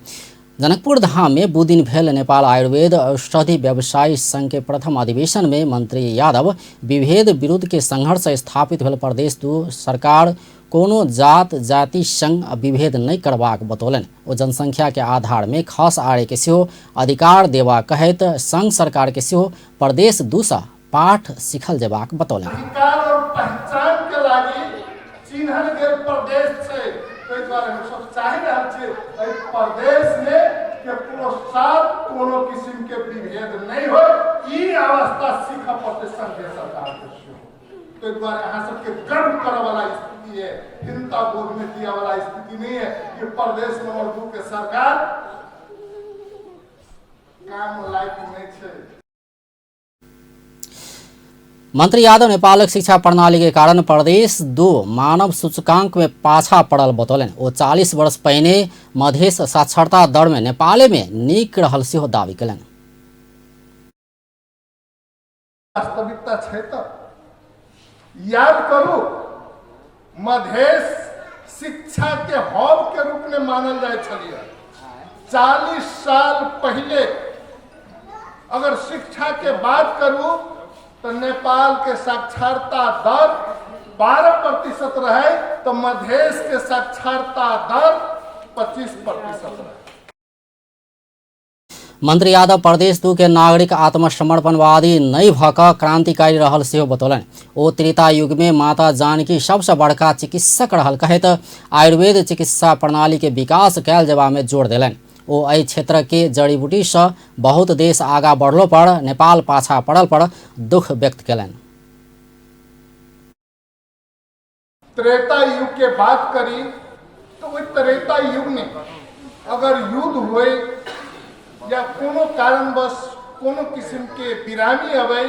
जनकपुर धाम में बुधदिन भेल नेपाल आयुर्वेद औषधि व्यवसायी संघ के प्रथम अधिवेशन में मंत्री यादव विभेद विरुद्ध के संघर्ष स्थापित भेल प्रदेश 2 सरकार कोनो जात जाति संग विभेद नहि करबाक बतौलनि। ओ जनसंख्या के आधार में खस आर्य के सेहो अधिकार देवा कहैत संघ सरकार के सेहो प्रदेश 2 सँ पाठ सीखल जेबाक बतौलनि। अधिकार और पहचान के लागि चिन्हल गेल प्रदेश छै, ताहि दुआरे हम सब चाहि रहल छी एहि प्रदेश में केकरो साथ कोनो किसिम के विभेद नहीं हो। ई अवस्था सीखऽ पड़तै संघीय सरकार के सेहो। ताहि दुआरे अहाँ सबके गर्व करऽ वाला स्थिति है, हिंता बोध में दिया वाला स्थिति नहीं है कि प्रदेश नंबर 2 के सरकार काम लायक नहीं छै। मंत्री यादव नेपालक शिक्षा प्रणाली के कारण प्रदेश 2 मानव सूचकांक में पाछा पड़ल बतौलनि। ओ 40 वर्ष पहिने मधेश साक्षरता दर में नेपाले में नीक रहल सेहो दावी कयलनि। वास्तविकता छै तऽ याद करू, मधेश शिक्षा के हब के रूप में मानल जाय छलियै। 40 साल पहले अगर शिक्षा के बात करू तो नेपाल के साक्षरता दर 12% रहे तो मधेश के साक्षरता दर 25% रहे। मंत्री यादव प्रदेश 2 के नागरिक आत्मसमर्पणवादी नहि भऽ कऽ क्रांतिकारी रहल सेहो बतौलनि। ओ त्रेता युग में माता जानकी सबसँ बड़का चिकित्सक रहल कहैत आयुर्वेद चिकित्सा प्रणाली के विकास कयल जेबा में जोर देलनि। ओ एहि क्षेत्र के जड़ी बूटी सँ बहुत देश आगा बढ़लो पर नेपाल पाछा पड़ल पर दुख व्यक्त कयलनि। त्रेता युग के बात करी तो वही त्रेता युग में अगर युद्ध हुए या कोनो कारणवश कोनो किस्म के बिरामी अबै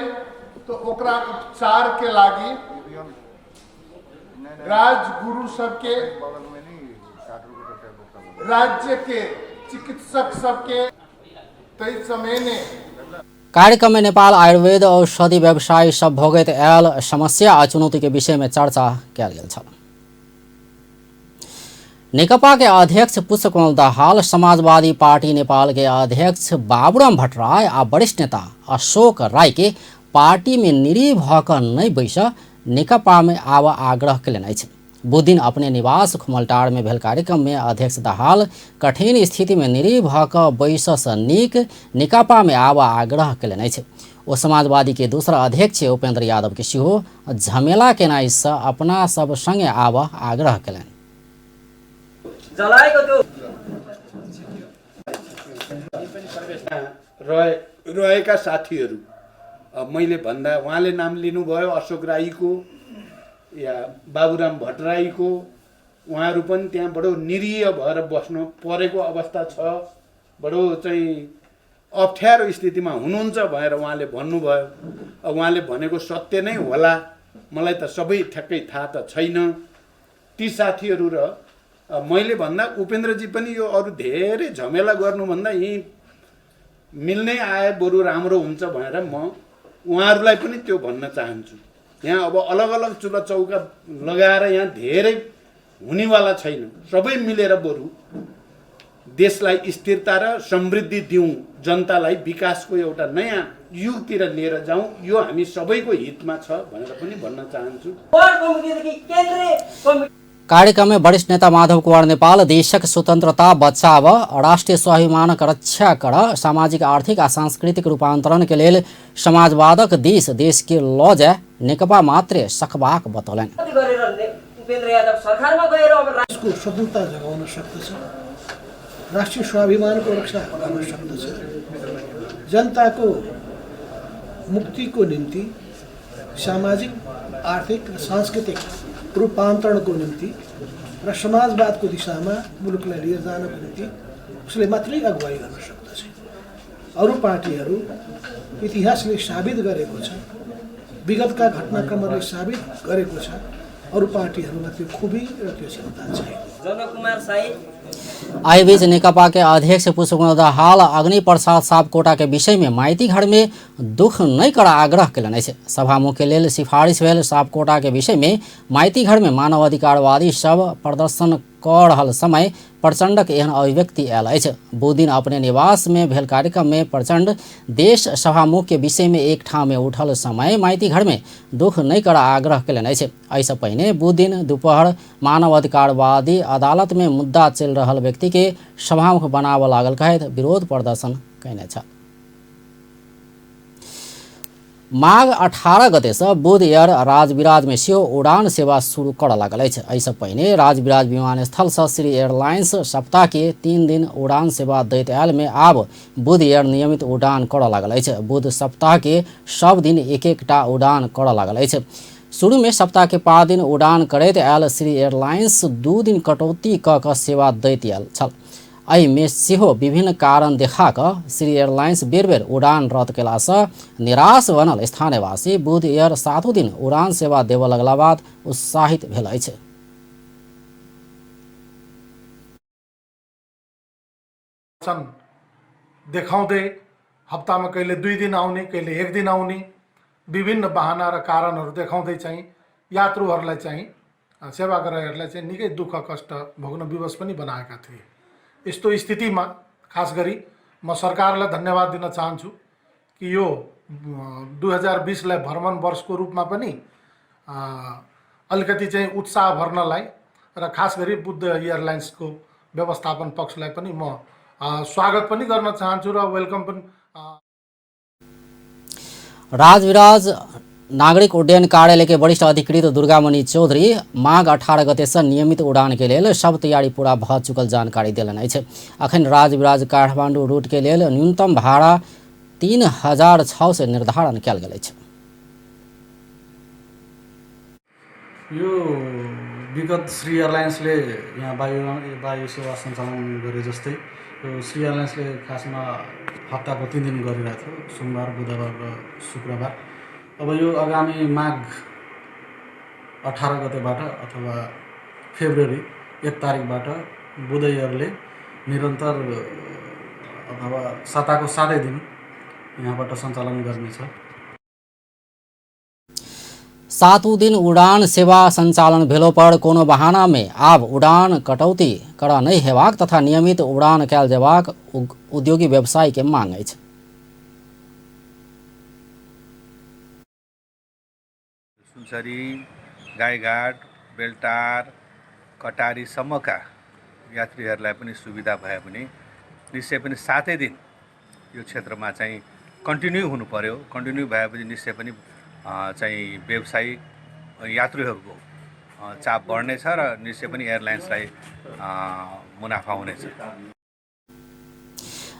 तो ओकरा उपचार के लागी राजगुरु सबके, राज्य के चिकित्सक सबके तै समय ने कार्यक्रम में नेपाल आयुर्वेद औषधि व्यवसायी सब भोगैत आयल समस्या आ चुनौती के विषय में चर्चा कयल गेल छल। नेकपा के अध्यक्ष पुष्पकमल दाहाल, समाजवादी पार्टी नेपाल के अध्यक्ष बाबुराम भट्टराई आ वरिष्ठ नेता अशोक राय के पार्टी में निरीह भऽ कऽ नहि बैस नेकपा में आबऽ आग्रह कयलनि अछि। बुधदिन अपने निवास खुमलटार में भेल कार्यक्रम में अध्यक्ष दाहाल कठिन स्थिति में निरीह भऽ कऽ बैससँ नीक नेकपा में आबऽ आग्रह कयलनि अछि। ओ समाजवादी के दोसर अध्यक्ष उपेंद्र यादव के सेहो झमेला केनाइसँ अपना सब संगे आबऽ आग्रह कयलनि। रहेका साथीहरू मैले भन्दा उहाँले नाम लिनुभयो अशोक राईको या बाबुराम भट्टराईको, उहाँहरू पनि त्यहाँ बडो निरीह भएर बस्नु परेको अवस्था छ, बडो चाहिँ अप्ठ्यारो स्थितिमा हुनुहुन्छ भनेर उहाँले भन्नुभयो। अब उहाँले भनेको सत्य नै होला। मलाई त सबै ठ्याक्कै थाहा त छैन। ती साथीहरू र मैले भन्दा उपेन्द्रजी पनि यो अरू धेरै झमेला गर्नुभन्दा यहीँ मिल्नै आए बरु राम्रो हुन्छ भनेर म उहाँहरूलाई पनि त्यो भन्न चाहन्छु। यहाँ अब अलग अलग चुला चौका लगाएर यहाँ धेरै हुनेवाला छैन, सबै मिलेर बरु देशलाई स्थिरता र समृद्धि दिउँ, जनतालाई विकासको एउटा नयाँ युगतिर लिएर जाउँ, यो हामी सबैको हितमा छ भनेर पनि भन्न चाहन्छु। कार्यक्रम में वरिष्ठ नेता माधव कुमार नेपाल देशक स्वतंत्रता बचाव, राष्ट्रिय स्वाभिमानक रक्षा कर, सामाजिक आर्थिक आ सांस्कृतिक रूपांतरण के लेल समाजवादक देश देश के ल जाय नेकपा मात्रे सकबाक बतौलनि। स्वतन्त्रता जगाउन सक्दछ, राष्ट्रिय स्वाभिमानको रक्षा गर्न सक्दछ, जनताको मुक्तिको निम्ति सामाजिक आर्थिक र सांस्कृतिक रूपान्तरणको निम्ति र समाजवादको दिशामा मुलुकलाई लिएर जानको निम्ति उसले मात्रै अगुवाई गर्न सक्दछ। अरू पार्टीहरू इतिहासले साबित गरेको छ, विगतका घटनाक्रमहरूले साबित गरेको छ, अरू पार्टीहरूमा त्यो खुबी र त्यो क्षमता छैन। आईबीच नेकपा के अध्यक्ष पुष्पकमल दाहाल अग्नि प्रसाद सापकोटा के विषय में माइती घर में दुख नहीं कर आग्रह कयलनि अछि। सभामुख के लेल सिफारिश भेल सापकोटा के विषय में माइती घर में मानवाधिकारवादी सब प्रदर्शन कऽ रहल समय प्रचंडक एहन अभिव्यक्ति आयल अछि। बुधदिन अपने निवास में भेल कार्यक्रम में प्रचंड देश सभामुख के विषय में एक ठाम में उठल समय माइती घर में दुख नहीं कर आग्रह कयलनि अछि। एहिसँ पहिने बुधदिन दुपहर मानवाधिकारवादी अदालत में मुद्दा चलि रहल व्यक्ति के सभामुख बनाबऽ लागल कहैत विरोध प्रदर्शन कयने छल। माघ 18 गते से बुध एयर राजविराज में सेहो उड़ान सेवा शुरू करऽ लागल अछि। एहिसँ पहिने राजविराज विमानस्थल से श्री एयरलाइंस सप्ताह के 3 दिन उड़ान सेवा दैत आयल में आब बुध एयर नियमित उड़ान करऽ लागल अछि। बुध सप्ताह के सब दिन एक एकटा उड़ान करऽ लागल अछि। शुरू में सप्ताह के 5 दिन उड़ान करैत आयल श्री एयरलाइंस 2 दिन कटौती कऽ कऽ सेवा दैत आयल छल। एहिमे सेहो विभिन्न कारण देखा कऽ श्री एयरलाइंस बेर बेर उड़ान रद्द कयलासँ निराश बनल स्थानीयवासी बुध एयर 7 दिन उड़ान सेवा देबऽ लगला बाद उत्साहित भेल अछि। देखाउँदै हप्तामा कहिले 2 दिन आउने, कहिले 1 दिन आउने विभिन्न बहाना र कारणहरू देखाउँदै चाहिँ यात्रुहरूलाई चाहिँ सेवाग्राहीहरूलाई चाहिँ निकै दुःख कष्ट भोग्न विवश पनि बनाएका थिए। यस्तो स्थितिमा खास गरी म सरकारलाई धन्यवाद दिन चाहन्छु कि यो 2020लाई भ्रमण वर्षको रूपमा पनि अलिकति चाहिँ उत्साह भर्नलाई र खास गरी बुद्ध एयरलाइन्सको व्यवस्थापन पक्षलाई पनि म स्वागत पनि गर्न चाहन्छु र welcome पनि। राजविराज नागरिक उड्डयन कार्यालय के वरिष्ठ अधिकृत दुर्गामणि चौधरी माघ 18 गते से नियमित उड़ान के लेल सब तैयारी पूरा भ चुकल जानकारी देलनि अछि। अखन राजविराज काठमांडू रूट के लेल न्यूनतम भाड़ा 3600 निर्धारण कयल गेल अछि। यो विगत श्री एयरलाइन्सले यहाँ वायु सेवा सञ्चालन गरे जस्तै यो श्री एयरलाइन्सले खासमा हप्ताको 3 दिन गरिरहेको थियो, सोमबार, बुधबार र शुक्रबार। अब यो आगामी माघ 18 गतेबाट अथवा फेब्रुअरी 1 तारिकबाट बुध एयरले निरन्तर अथवा साताको 7 दिन यहाँबाट सञ्चालन गर्नेछ। 7 दिन उड़ान सेवा संचालन भेलो पर कोनो बहाना में आब उड़ान कटौती कर नहीं हेबाक तथा नियमित उड़ान कयल जेबाक उद्योगी व्यवसायी के मांग अछि। सुनसरी, गाईघाट, बेलटार, कटारीसम्मका यात्रीहरूलाई पनि सुविधा भए पनि निश्चय पनि 7 दिन यो क्षेत्रमा चाहिँ कन्टिन्यू हुनु पर्यो। कन्टिन्यू भएपछि निश्चय पनि चाहिँ व्यावसायिक यात्रीहरूको चाप बढ्नेछ र निश्चय पनि एयरलाइन्सलाई मुनाफा हुनेछ।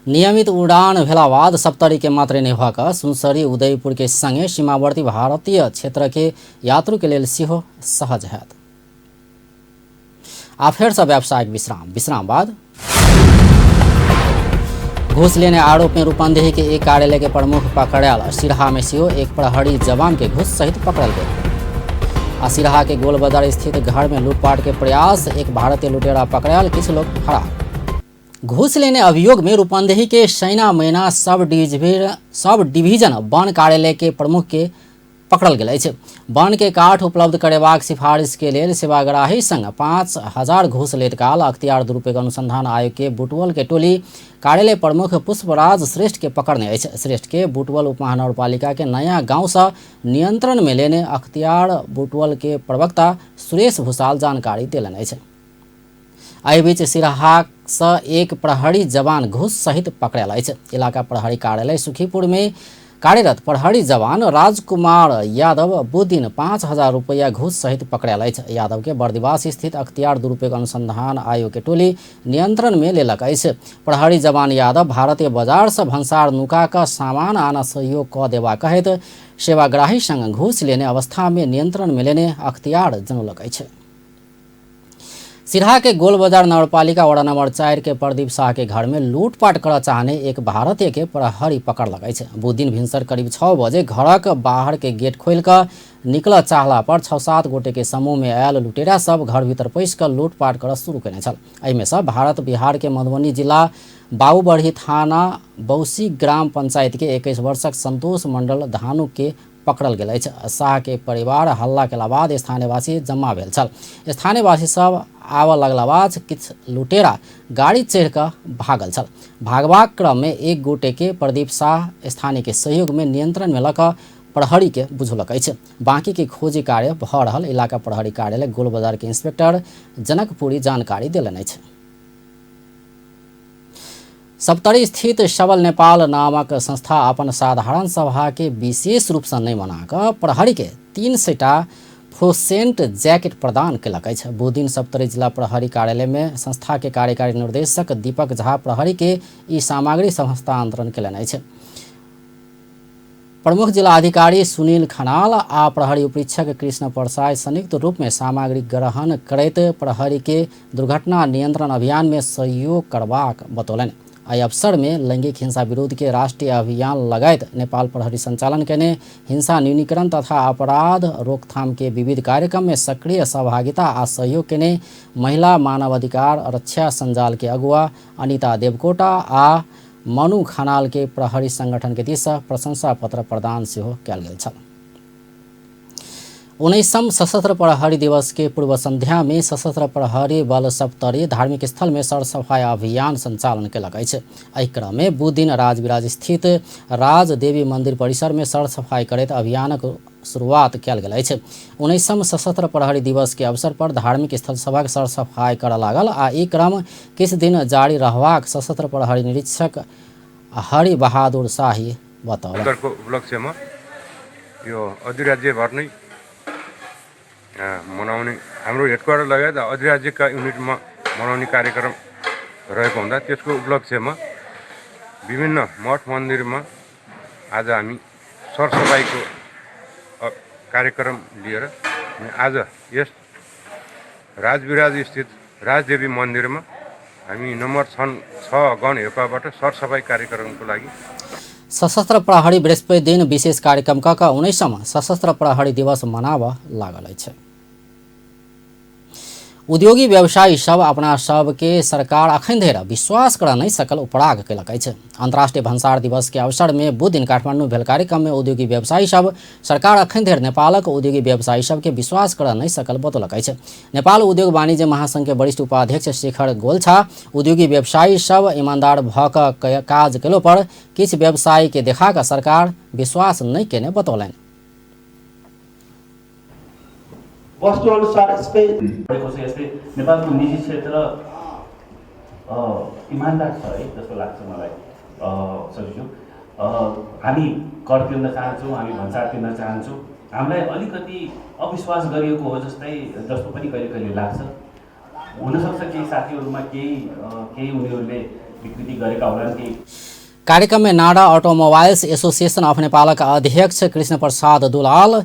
नियमित उड़ान भेला बाद सप्तरी के मात्रै नहि भऽ कऽ सुनसरी, उदयपुर के संगे सीमावर्ती भारतीय क्षेत्र के यात्रु के लेल सेहो सहज हैत। आ फेरसँ व्यावसायिक विश्राम। विश्राम बाद घूस लेने आरोप में रूपंदेही के एक कार्यालय के प्रमुख पकड़ायल। सिरहा में सेहो एक प्रहरी जवान के घूस सहित पकड़ल गेल। आ सिरहा के गोल बाजार स्थित घर में लूटपाट के प्रयास, एक भारतीय लुटेरा पकड़ायल, किछु लोग फरार। घूस लेने अभियोग में रूपन्देही के सैना मैना सब डिवीजन वन कार्यालय के प्रमुख के पकड़ल गेल अछि। वन के काठ उपलब्ध करेबाक सिफारिश के लेल सेवाग्राही संग 5000 घूस लेत काल अख्तियार दुरुपयोग अनुसंधान आयोग के बुटवल के टोली कार्यालय प्रमुख पुष्पराज श्रेष्ठ के पकड़ने अछि। श्रेष्ठ के बुटवल उपमहानगरपालिका के नया गांव से नियंत्रण में लेने अख्तियार बुटवल के प्रवक्ता सुरेश भूषाल जानकारी देलनि अछि। एहि बीच सिरहा से एक प्रहरी जवान घूस सहित पकड़ल अछि। इलाका प्रहरी कार्यालय सुखीपुर में कार्यरत प्रहरी जवान राजकुमार यादव बुध दिन 5000 रुपया घूस सहित पकड़ल अछि। यादव के बर्दिवास स्थित अख्तियार दुरुपयोग अनुसंधान आयोग के टोली नियंत्रण में लेलक अछि। प्रहरी जवान यादव भारतीय बाजार से भंसार नुका कऽ सामान आना सहयोग कऽ देबा कहैत सेवाग्राही संग घूस लेने अवस्था में नियंत्रण में लेने अख्तियार जनौलक अछि। सिरहा के गोल बाजार नगरपालिका वार्ड नंबर 4 के प्रदीप शाह के घर में लूटपाट करऽ चाहने एक भारतीय के प्रहरी पकड़लक अछि। बुध दिन भिनसर करीब 6 बजे घरक बाहर के गेट खोलि कऽ निकलऽ चाहला पर 6-7 गोटे के समूह में आयल लुटेरा सब घर भीतर पैसि कऽ लूटपाट करऽ शुरू केने छल। एहिमे सँ भारत बिहार के मधुबनी जिला बाबूबढ़ी थाना बौसी ग्राम पंचायत के 21 वर्षक संतोष मंडल धानुक के पकड़ल गेल अछि। शाह के परिवार हल्ला केला बाद स्थानीयवासी जम्मा भेल छल। स्थानीयवासी सब आबऽ लगला बाद किछु लुटेरा गाड़ी चढ़ि कऽ भागल छल। भागबाक क्रम में एक गोटे के प्रदीप शाह स्थानीय के सहयोग में नियंत्रण में लऽ कऽ प्रहरी के बुझौलक अछि। बाकी के खोजी कार्य भऽ रहल इलाका प्रहरी कार्यालय गोल बाजार के इंस्पेक्टर जनकपुरी जानकारी देलनि अछि। सप्तरी स्थित सबल नेपाल नामक संस्था अपन साधारण सभा के विशेष रूप से नहि मना कऽ प्रहरी के 300टा फ्लोसेंट जैकेट प्रदान केलक अछि। बुध दिन सप्तरी जिला प्रहरी कार्यालय में संस्था के कार्यकारी निर्देशक दीपक झा प्रहरी के ई सामग्री सब हस्तांतरण केलनि अछि। प्रमुख जिलाधिकारी सुनील खनाल आ प्रहरी उपरीक्षक कृष्ण परसाई संयुक्त रूप में सामग्री ग्रहण करैत प्रहरी के दुर्घटना नियंत्रण अभियान में सहयोग करबाक बतौलनि। एहि अवसर में लैंगिक हिंसा विरुद्ध के राष्ट्रीय अभियान लगायत नेपाल प्रहरी संचालन केने हिंसा न्यूनीकरण तथा अपराध रोकथाम के विविध कार्यक्रम में सक्रिय सहभागिता आ सहयोग केने महिला मानवाधिकार रक्षा संजाल के अगुआ अनिता देवकोटा आ मनु खनाल के प्रहरी संगठन के दिस प्रशंसा पत्र प्रदान सेहो कयल गेल छल। 19म सशस्त्र प्रहरी दिवस के पूर्व संध्या में सशस्त्र प्रहरी बल सप्तरी धार्मिक स्थल में सरसफाई अभियान संचालन केलक अछि। एहि क्रम में बुध दिन राजविराज स्थित राजदेवी मंदिर परिसर में सरसफाई करैत अभियानक शुरुआत कयल गेल अछि। 19म सशस्त्र प्रहरी दिवस के अवसर पर धार्मिक स्थल सभक सरसफाई करऽ लागल आ ई क्रम किछु दिन जारी रहबाक सशस्त्र प्रहरी निरीक्षक हरि बहादुर शाही बतौलनि। उपलक्ष्यमा यो अधिराज्यभर नै मनाउने हाम्रो हेडक्वार्टर लगायत अधिराज्यका युनिटमा मनाउने कार्यक्रम रहेको हुँदा त्यसको उपलक्ष्यमा विभिन्न मठ मन्दिरमा आज हामी सरसफाइको कार्यक्रम लिएर आज यस राजविराज स्थित राजदेवी मन्दिरमा हामी नम्बर 6 गण हेपाबाट सरसफाइ कार्यक्रमको लागि सशस्त्र प्रहरी बृहस्पति दिन विशेष कार्यक्रम क 19म सशस्त्र प्रहरी दिवस मनाब लागल अछि। उद्योगी व्यवसायी सब अपना सब के सरकार अखन धरि विश्वास कर नहीं सकल उपराग केलक अछि। अंतर्राष्ट्रीय भंसार दिवस के अवसर में बुध दिन काठमांडू भेल कार्यक्रम में उद्योगी व्यवसायी सब सरकार अखन धरि नेपालक उद्योगी व्यवसायी सब के विश्वास कर नहीं सकल बतौलक अछि। नेपाल उद्योग वाणिज्य महासंघ के वरिष्ठ उपाध्यक्ष शेखर गोल्छा उद्योगी व्यवसायी सब ईमानदार भ क काज केलो पर किछु व्यवसायी के देखा क सरकार विश्वास नहीं केने बतौलनि। वस्तु अनुसार यस्तै नेपालको निजी क्षेत्र इमान्दार छ है जस्तो लाग्छ मलाई। सजिलो हामी कर तिर्न चाहन्छौँ, हामी भन्सार तिर्न चाहन्छौँ, हामीलाई अलिकति अविश्वास गरिएको हो जस्तै जस्तो पनि कहिले कहिले लाग्छ। हुनसक्छ केही साथीहरूमा केही उनीहरूले विकृति गरेका होलान् केही। कार्यक्रम में नाडा ऑटोमोबाइल्स एसोसिएशन ऑफ नेपालक अध्यक्ष कृष्ण प्रसाद दुलाल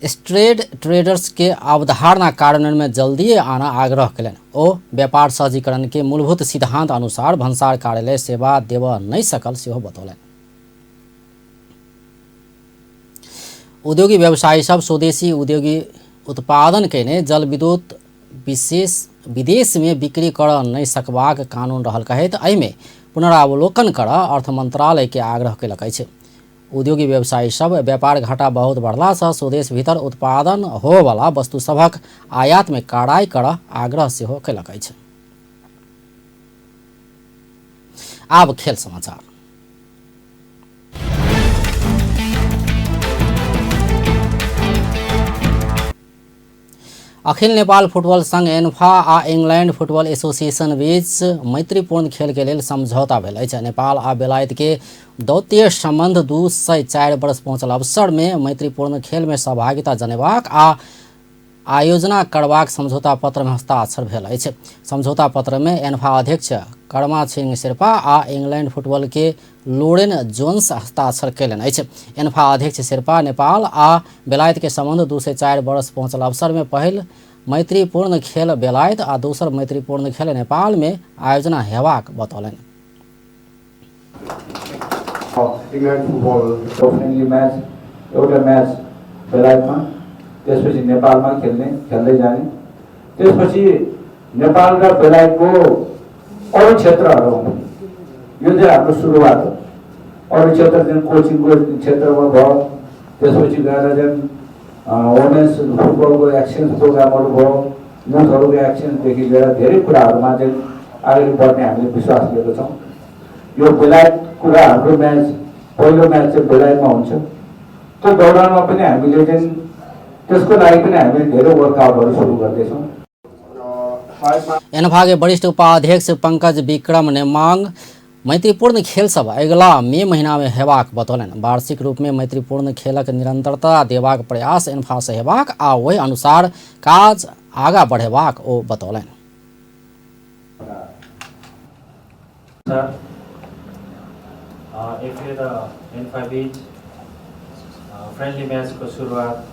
स्ट्रेट ट्रेडर्स के अवधारणा कार्यान्वयन में जल्दी आना आग्रह कयलनि। ओ व्यापार सहजीकरण के मूलभूत सिद्धांत अनुसार भन्सार कार्यालय सेवा देबऽ नहि सकल सेहो बतौलनि। उद्योगी व्यवसायी सब स्वदेशी उद्योगी उत्पादन कयने जलविद्युत विशेष विदेश में बिक्री कर नहि सकबाक कानून रहल कहैत एहिमे पुनरावलोकन कर अर्थ मंत्रालय के आग्रह कयलक अछि। उद्योगी व्यवसायी सब व्यापार घाटा बहुत बढ़ला सँ स्वदेश भीतर उत्पादन होवला वस्तु सभक आयात में कड़ाई कर आग्रह सेहो कयलक अछि। आब खेल समाचार। अखिल नेपाल फुटबॉल संघ एन्फा आ इंग्लैंड फुटबॉल एसोसिएशन बीच मैत्रीपूर्ण खेल के लेल समझौता भेल अछि। नेपाल आ बेलायत के दौत्य संबंध 204 वर्ष पहुंचल अवसर में मैत्रीपूर्ण खेल में सहभागिता जनेबाक आ आयोजना करबाक समझौता पत्र में हस्ताक्षर भेल अछि। समझौता पत्र में एन्फा अध्यक्ष कर्मा छिरिङ शेर्पा आ इंग्लैंड फुटबॉल के लोरेन जोन्स हस्ताक्षर कयलनि अछि। एन्फा अध्यक्ष शेर्पा नेपाल आ बेलायत के संबंध 204 वर्ष पहुंचल अवसर में पहिल मैत्रीपूर्ण खेल बेलायत आ दोसर मैत्रीपूर्ण खेल नेपाल में आयोजना हेबाक बतौलनि। इङ्ल्यान्ड फुटबल फ्रेन्डली म्याच एउटा म्याच बेलायतमा, त्यसपछि नेपालमा खेल्ने खेल्दै जाने, त्यसपछि नेपाल र बेलायतको अरू क्षेत्रहरूमा पनि यो चाहिँ हाम्रो सुरुवात हो। अरू क्षेत्र चाहिँ कोचिङको क्षेत्रमा भयो, त्यसपछि गएर चाहिँ वुमेन्स फुटबलको एक्सचेन्ज प्रोग्रामहरू भयो, युथहरूको एक्सचेन्जदेखि लिएर धेरै कुराहरूमा चाहिँ अगाडि बढ्ने हामीले विश्वास लिएको छौँ। यो बेलायतको र हाम्रो म्याच पहिलो म्याच चाहिँ बेलायतमा हुन्छ, त्यो दौरानमा पनि हामीले चाहिँ त्यसको लागि पनि हामीले धेरै वर्कआउटहरू सुरु गर्दैछौँ। एन्फा के वरिष्ठ उपाध्यक्ष पंकज विक्रम नेमांग मैत्रीपूर्ण खेल सब अगिला मई महीना में हेबाक बतौलनि। वार्षिक रूप में मैत्रीपूर्ण खेलक निरंतरता देबाक प्रयास एन्फा से हेबाक आ ओहि अनुसार काज आगा बढ़ेबाक ओ बतौलनि। एफए र एन्फा बीच फ्रेन्डली म्याचको सुरुवात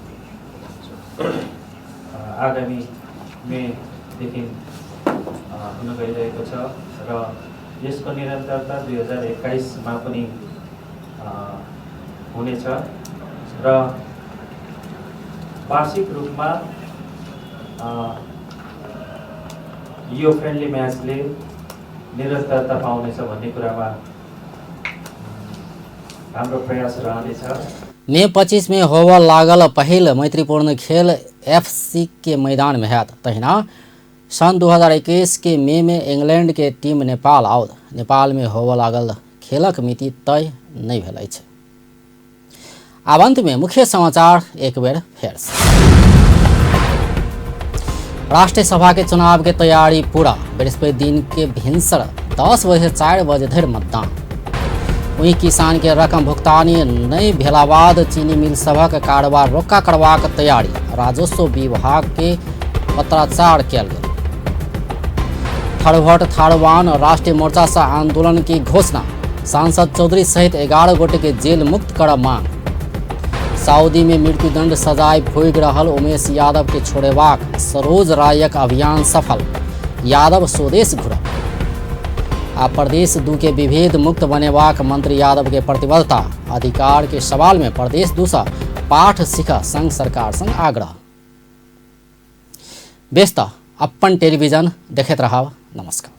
आगामी मेदेखि हुन गइरहेको छ र यसको निरन्तरता 2021 मा पनि हुनेछ र वार्षिक रूपमा यो फ्रेन्डली म्याचले निरन्तरता पाउनेछ भन्ने कुरामा हाम्रो प्रयास रहनेछ। मई 25 में होबय लागल पहिल मैत्रीपूर्ण खेल एफसी के मैदान में हैत। तहिना सन 2021 के मई में इंग्लैंड के टीम नेपाल आओत। नेपाल में होबय लागल खेलक मिति तय नहि भेल अछि। आब अंत में मुख्य समाचार एक बेर फेर से। राष्ट्रीय सभा के चुनाव के तैयारी पूरा। बृहस्पति दिन के भिनसर 10 बजे से 4 बजे धरि मतदान। वहीं किसान के रकम भुगतानी नहीं भेला बाद चीनी मिल सभक कारोबार रोका करबाक तैयारी। राजस्व विभाग के पत्राचार कयल गेल। थरभट थारवान राष्ट्रीय मोर्चा से आंदोलन की घोषणा। सांसद चौधरी सहित 11 गोटे के जेल मुक्त कर मांग। सऊदी में मृत्युदंड सजाय भोगि रहल उमेश यादव के छोड़ेबाक सरोज रायक अभियान सफल। यादव स्वदेश घुरल। आ प्रदेश 2 के विभेद मुक्त बनेबाक मंत्री यादव के प्रतिबद्धता। अधिकार के सवाल में प्रदेश 2 से पाठ सीख संघ सरकार संग आग्रह। बेस त अपन टेलीविजन देखैत रहब। नमस्कार।